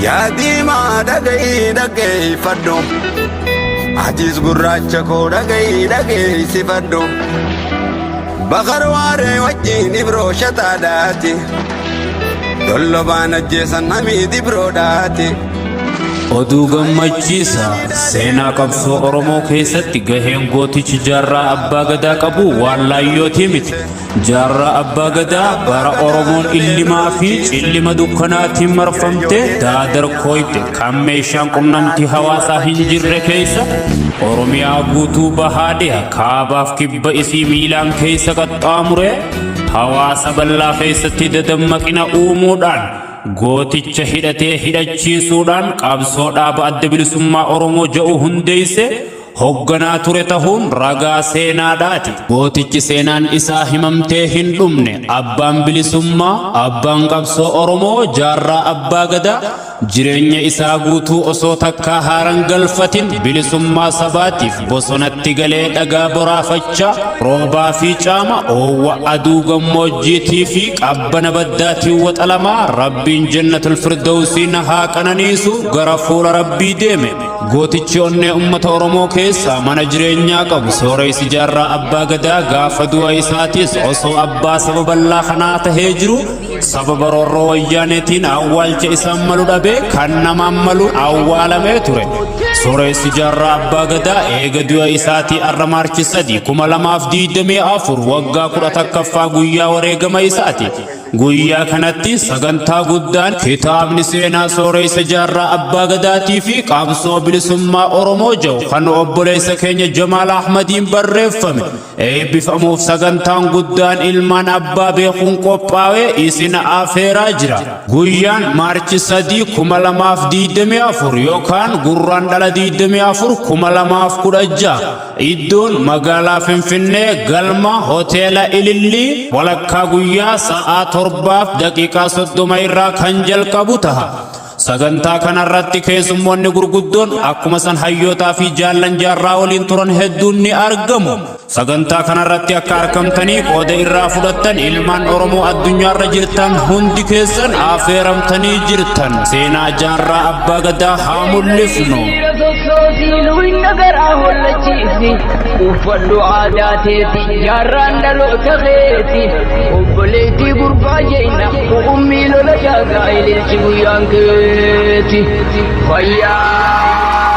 Yaa diimaa dhaga'i dhaggeeffadhu. Atis gurraacha koo dhaga'i dhageessifadhu. Bakar waaree wajjin ibroo shataadhaati. Dollobaan ajjeesan hamiid ibroodhaati. Oduu gammachiisa seenaa qabsoo Oromoo keessatti gaheen gootichi Jaarraa Abbaa Gadaa qabu waan laayyootii miti. Jaarraa Abbaa Gadaa bara Oromoon illimaa fi cillima dukkanaatiin marfamte daadar kooyte kan meeshaan qunnamtii hawaasaa hin jirre keessa Oromiyaa guutuu bahaa dhiha kaabaaf kibba isii miilaan keessa qaxxaamure hawaasa bal'aa keessatti dadammaqina uumuudhaan gooticha hidhatee hidhachiisuudhaan qabsoo dhaaba adda bilisummaa Oromoo ja'u hundeesse hogganaa ture tahuun ragaa seenaadhaati. Gootichi seenaan isaa himamtee hin dhumne abbaan bilisummaa abbaan qabsoo Oromoo Jaarraa Abbaa Gadaa jireenya isaa guutuu osoo takkaa haaran galfatin bilisummaa sabaatiif bosonatti galee dhagaa boraafachaa roobaa fi caama oowwa aduu gammoojjiitii fi qabbana baddaatiin waxalamaa Rabbiin jannatul firdawsiin haa qananiisu gara fuula Rabbii deeme. Gootichi onnee ummata Oromoo keessaa mana jireenyaa qabu sooreessi Jaarraa Abbaa Gadaa gaafa du'a isaatis osoo abbaa saba bal'aa kanaa tahee jiru sababa roorroo wayyaaneetiin awwaalcha isaan malu dhabee kan namaan malu awwaalamee ture. Sooreessi Jaarraa Abbaa Gadaa eega du'a isaatii arra Maarchi 3 2024 waggaa 11ffaa guyyaa wareegama isaati. Guyyaa kanatti sagantaa guddaan kitaabni seenaa sooreessa Jaarraa Abbaa Gadaatii fi qabsoo bilisummaa Oromoo jedhu kan obboleessa keenya Jamaal Ahmadiin barreeffame eebbifamuuf sagantaan guddaan ilmaan abbaa beekuun qophaa'ee isin afeeraa jira. Guyyaan Maarchi 3 2024 yookaan gurraan dhala 24 2016 Iddoon magaalaa Finfinnee galma Hoteela Ilillii walakkaa guyyaa sa'aa 7:30 irraa kan jalqabu taha. Sagantaa kanarratti keessummoonni gurguddoon akkuma san hayyootaa fi jaallan jaarraa waliin turan hedduun ni argamu. Sagantaa kanarratti akka argamtanii qooda irraa fudhattan ilmaan Oromoo addunyaarra jirtan hundi keessan affeeramtanii jirtan. Seenaa Jaarraa Abbaa Gadaa haa mul'ifnu. Sossoosii luwinna garaa hollachiisi. Uffadhu aadaa teeti jaarraan dhaloota keeti. Obboleettii gurbaa jeena ummii lola daagaa ililchi guyyaan keeti. Fayyaa.